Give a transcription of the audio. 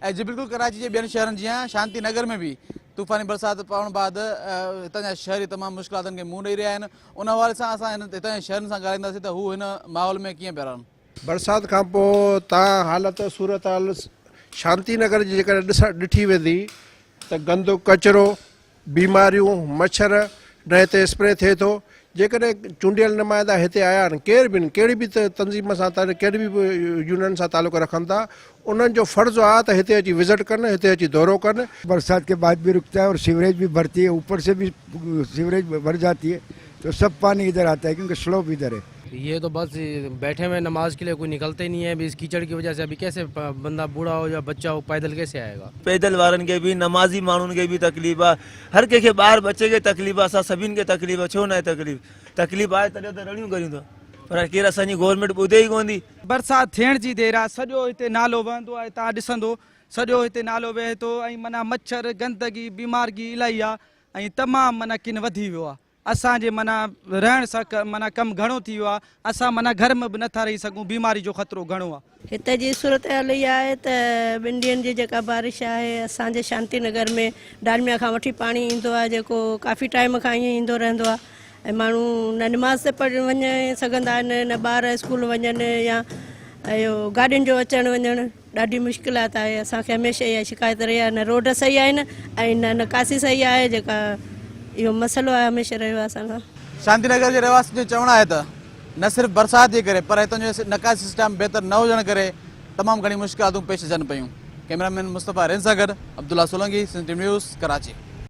۽ جي بلڪل ڪراچي جي ٻين شهرن جيان شانتي نگر ۾ به طوفاني برسات پوڻ بعد هتان جا شهري تمام مشڪلاتن کي منهن ڏئي رهيا آهن ان حوالي سان اسان هتان جي شهرين سان ڳالهائينداسين ته هو هن ماحول ۾ ڪيئن پيا رهن. برسات کان پوء تان حالت صورتحال شانتي نگر جي جيڪڏهن ڏسڻ ڏٺي ويندي ته گند ڪچرو بيماريون، مڇر، نه هتي اسپري ٿئي ٿو، جيڪڏهن چونڊيل نمائندا هتي آيا آهن ڪير به ڪهڙي به تنظيم سان ڪهڙي به يونين سان تعلق رکن ٿا انهن جو فرض آهي ته هتي اچي وزٽ ڪن هتي اچي دورو ڪن. برسات ڪي بعد به رڪتا هي اور سيوريج به ڀرتي هي اوپر سي به سيوريج ڀر جاتي هي تو سب پاني ادھر آتا هي ڪيونڪه سلوپ ادھر هي. ये तो बस बैठे हुए नमाज के लिए कोई निकलते ही नहीं है अभी इस कीचड़ की वजह से अभी कैसे बंदा बूढ़ा हो या बच्चा हो पैदल कैसे आएगा। पैदल वारनि खे बि नमाज़ी माण्हुनि खे बि तकलीफ़ आहे हर कंहिंखे ॿार बच्चे खे तकलीफ़ आहे असां सभिनी खे तकलीफ़ आहे छो न आहे तकलीफ़ तकलीफ़ आहे तॾहिं त रड़ियूं करियूं था पर केरु असांजी गवर्नमेंट ॿुधे ई कोन थी। बरसात थियण जी देरि आहे सॼो हिते नालो वहंदो आहे तव्हां ॾिसंदो सॼो हिते नालो वहे थो ऐं माना मच्छर गंदगी बीमारगी इलाही आहे ऐं तमामु माना किन वधी वियो आहे। اسان جي معنيٰ رهڻ سان معنيٰ ڪم گهڻو ٿي ويو آهي، اسان معنيٰ گهر ۾ به نه ٿا رهي سگهون، بيماري جو خطرو گهڻو آهي. هتي جي صورتحال اها آهي ته ٻن ڏينهن جي جيڪا بارش آهي اسان جي شانتي نگر ۾ ڊالميا کان وٺي پاڻي ايندو آهي جيڪو ڪافي ٽائيم کان ائين ايندو رهندو آهي ۽ ماڻهو نه نماز تي پڙهڻ وڃي سگهندا آهن نه ٻار اسڪول وڃن يا اهو گاڏين جو اچڻ وڃڻ ڏاڍي مشڪلات آهي اسان کي هميشه اها شڪايت رهي آهي نه روڊ صحيح آهن ۽ نه نڪاسي صحيح آهي جيڪا اهو مسئلو آهي هميشه رهيو آهي اسان کان. شانتي نگر جي رهواسين جو چوڻ آهي ته نه صرف برسات جي ڪري پر هتان جو نڪاسي سسٽم بهتر نه هجڻ ڪري تمام گهڻي مشڪلاتون پيش اچن پيون. ڪئميرا مين مصطفيٰ رين سان گڏ Abdullah Solangi, Sindh T V news, Karachi.